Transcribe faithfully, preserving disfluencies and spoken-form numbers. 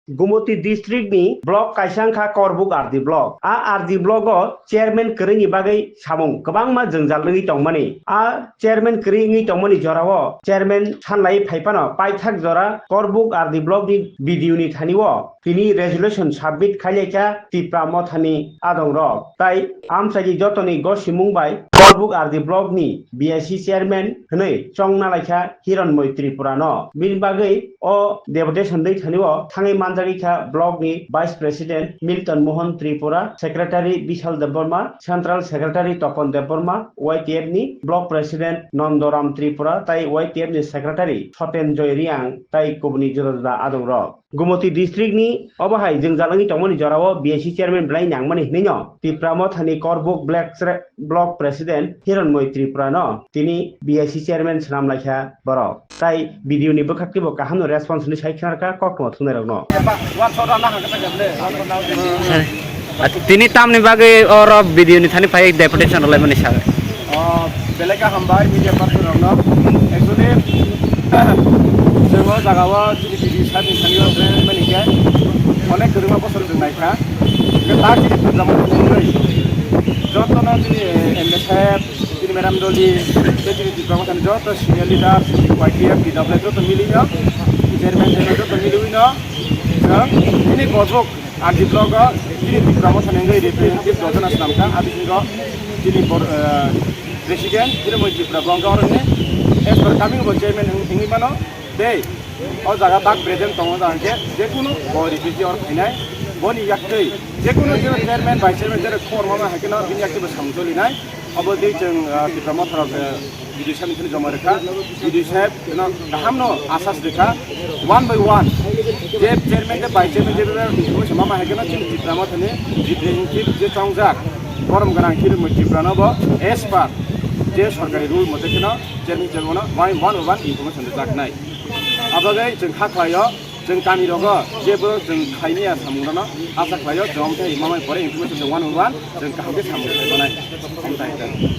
Gumoti district ni block kaisa wngkha Korbuk R D block. A R D block o chairman kwrwini bagwi samung kwbangma jwngjal wngwi tongmani. A chairman kwrwi wngwi tongmani jorao chairman sanlai phaiphano paithak jora Korbuk R D block ni B D O ni thani o tini resolution submit khailaikha Tipra Mothani adongrok. Tai amchaini jotoni gosimung bai Korbuk R D block ni B I C chairman hwnwi chongna laikha Hironmoi Tripura no. Bini bagwi o deputation dwi thani o thangwi manjagwi kha block ni vice president Milton Mohan Tripura, secretary Bishal Debbarma, central secretary Topon Debbarma, Y T F ni block president Nandoram Tripura tai Y T F ni secretary Soten Joy Riang tai kubuni juda juda adongrok. Gumoti district ni obo hai jwngjal wngwi tongmani jorao B I C chairman belai nangmani hinwi no Tipra Mothani Korbuk Black Tre-, block president Hironmoi Tripura no tini B I C chairman swnam laikha borok. Tai B D O ni bwkhak teibo kaham no response hinwi sai khna rwkha koktwma thumnai rok no. Sir, ah, tini tamni bagwi oro B D O ni thani phai deputation rwlaimani sir? Oh, belai kaham bai media person rokno. Actually, chwng o jaga o chini B D O sir ni thani o belai mani khe onek kwbangma bosor chwng nai kha. Hwnkhe ta chini program o thangwi jotono chini M L A saheb, chini Madam Doli, tei chini Tipra Mothani joto senior leader, Y T F, T W joto milino, chairman, chairman joto miliwino, chwng chini Korbuk R D block o chini Tipra Mothani wngwi representative dojona swnamkha, a bisingo chini bor-, eh, president, Hironmoi Tripura bo wngkha oroni, as per coming bo chairman wng-, wngwi mano, tei o jaga bak present tongo, jaga hwnkhe jekunu bo refugee oro phainai, boni yaktwi jekunu jeno chairman, vice chairman, jeno khobor mama hai kheno bini yaktwi bo samung cholinai. Obo tei chwng, ah, Tipra Motha rok, eh, B D O saheb ni thani joma rwkha. B D O saheb no kaham no asas rwkha. One by one. Je chairman, je vice chairman, je information mama hai kheno chini Tipra Mothani representative je chongjak. Borom gwnang chini Tipra no bo as per je sorkari rule mote kheno chairman, chairman no one, one by one information rwjaknai. Abagwi chwng kha khlaio, chwng kami rogo jebo chwng khaimya samung rano asa khlaio, chwng omo khe mama pore information chwng one by one chwng kaham khe samung khlaibanai. Omo tai khe.